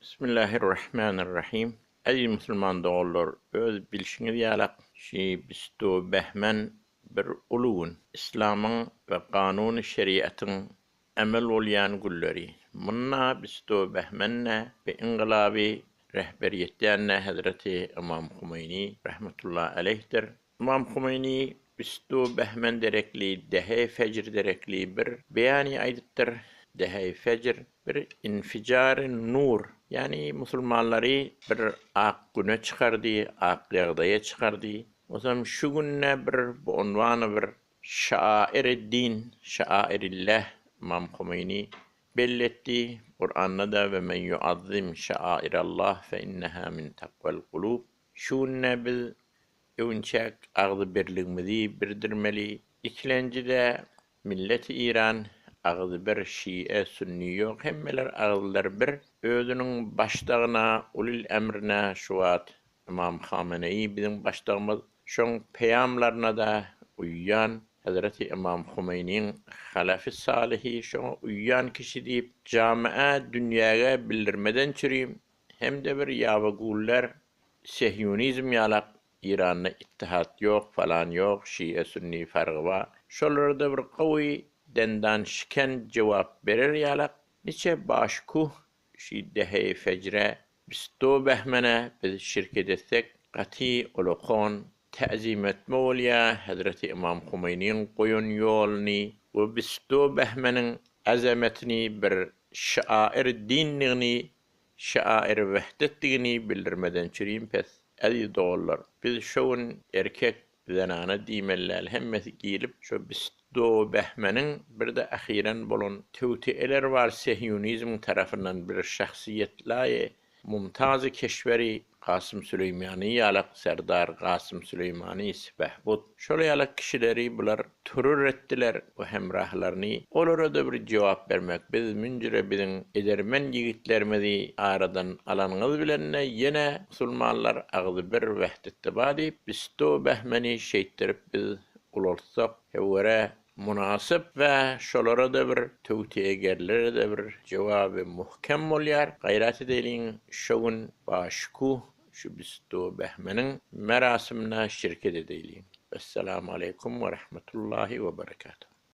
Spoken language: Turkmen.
Bismillahirrahmanirrahim. Eziz musulman doganlar, öz bilşiňiz ýalak, şi bistu Behmen bir uly gün. Islamyň we kanuny şeriatyň emel bolýan günleri. Munda bistu Behmenne we ingylaby rehber ýetýänne Hezreti Ymam Humeýni rahmetullah aleýhdir. Ymam Humeýni bistu Behmen derekli dehe fejr derekli bir beýany aýdypdyr. Dehe fejr bir infijary nur, ýagny musulmanlary bir ak güne çykardy, ak ýagdaýa çykardy. Osam şu günde bir bu unwany bir şairi din, şairilleh Ymam Humeýni belli etdi. Kuranda-da we men ýuazzim şairallah fe inneha min takwal kulub. Şu günde biz öwünçäk agzybirligimizi birdirmeli. Ikilenji-de Milleti Iran agzy bir şie sünni ýok hemmeler agyzlary bir özüniň başdagyna ulil emrine şu wagt Ymam Hameneýi biziň başdagymyz şoň peýamlarynada uýýan Hezreti Ymam Humeýniň halefi salyhy şoňa uýýan kişi diýip jamyä dünýäge bildirmeden çürim hemde bir ýabaguller sehyunizm ýalak Iranda ittihat ýok falan ýok şia sünni fargy bar şolarda bir gowy dendan şiken jogap berer ýalak niçe başkuh şi deheýi fejre bisto behmene biz şirket etsek gaty ulakon täzim etme bolýa hezreti ymam humeýniň goýan ýoluny we bisto behmeniň azametini bir şair dindigini Şair wehdetdigini bildirmeden çürim pes. Eziz doganlar, biz şo gün erkek, zenana diýmeli däl, hemmesi girip şo bisto Behmeniň birde ahyran bolan töwteeler bar sehyunizmiň tarapyndan bir şahsyýetlaýy mumtazy keşweri Kasym Süleýmany ýalak serdar Kasym Süleýmany sipehbud şol ýalak kişileri bular terror etdiler we hemrahlaryny olara-da bir jogap bermek biz münjüre biziň edermen ýigitlerimizi aradan alanyňyz bilen-de ýene musulmanlar agzybir wehdetde bar diýip bisto Behmeni şeýtdirip biz ulaltsak hewwere mynasyp we şolara-da bir töwteýegerlere-de bir jogaby muhkem bolýar. Gaýrat edeýliň şo gün başkuh şu bisto Behmeniň merasimine şirket edeýliň. Wessalamu aleýkum we rahmetullahi we berekatuh.